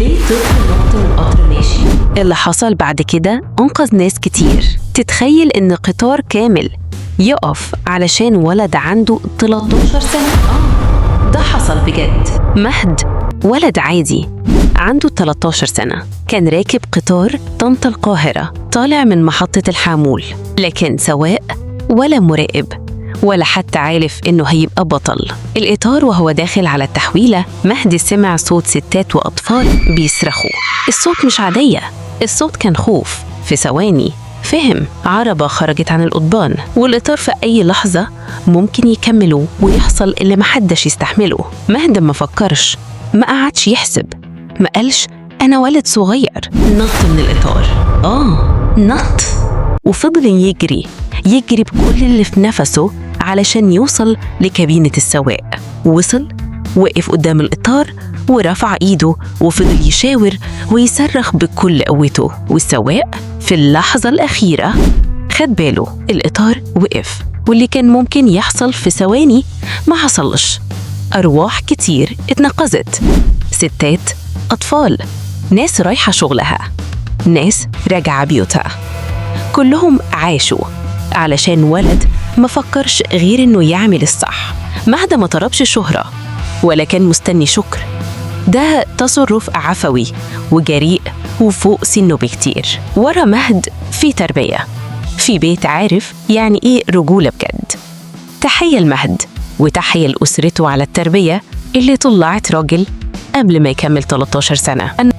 ليه طفل نط من قطر ماشي؟ اللي حصل بعد كده أنقذ ناس كتير. تتخيل إن قطار كامل يقف علشان ولد عنده 13 سنة؟ ده حصل بجد. مهد ولد عادي عنده 13 سنة، كان راكب قطار طنطا القاهرة طالع من محطة الحامول، لكن سواق ولا مراقب ولا حتى عارف إنه هيبقى بطل. الإطار وهو داخل على التحويلة، مهدي سمع صوت ستات وأطفال بيصرخوا. الصوت مش عادية، الصوت كان خوف. في ثواني فهم عربة خرجت عن القضبان، والإطار في أي لحظة ممكن يكملوا ويحصل اللي محدش يستحمله. مهدي ما فكرش، ما قعدش يحسب، ما قالش أنا ولد صغير. نط من الإطار، نط، وفضل يجري يجري بكل اللي في نفسه علشان يوصل لكابينة السواق. وصل، وقف قدام الإطار ورفع إيده وفضل يشاور ويصرخ بكل قوته. والسواق في اللحظة الأخيرة خد باله، الإطار وقف، واللي كان ممكن يحصل في ثواني ما حصلش. أرواح كتير اتنقذت، ستات، أطفال، ناس رايحة شغلها، ناس راجعة بيوتها، كلهم عاشوا علشان ولد ما فكرش غير إنه يعمل الصح. مهدا ما طلبش شهرة ولا كان مستني شكر. ده تصرف عفوي وجريء وفوق سنه بكتير. ورا مهد في تربية، في بيت عارف يعني إيه رجولة بجد. تحية لمهد وتحية لأسرته على التربية اللي طلعت راجل قبل ما يكمل 13 سنة.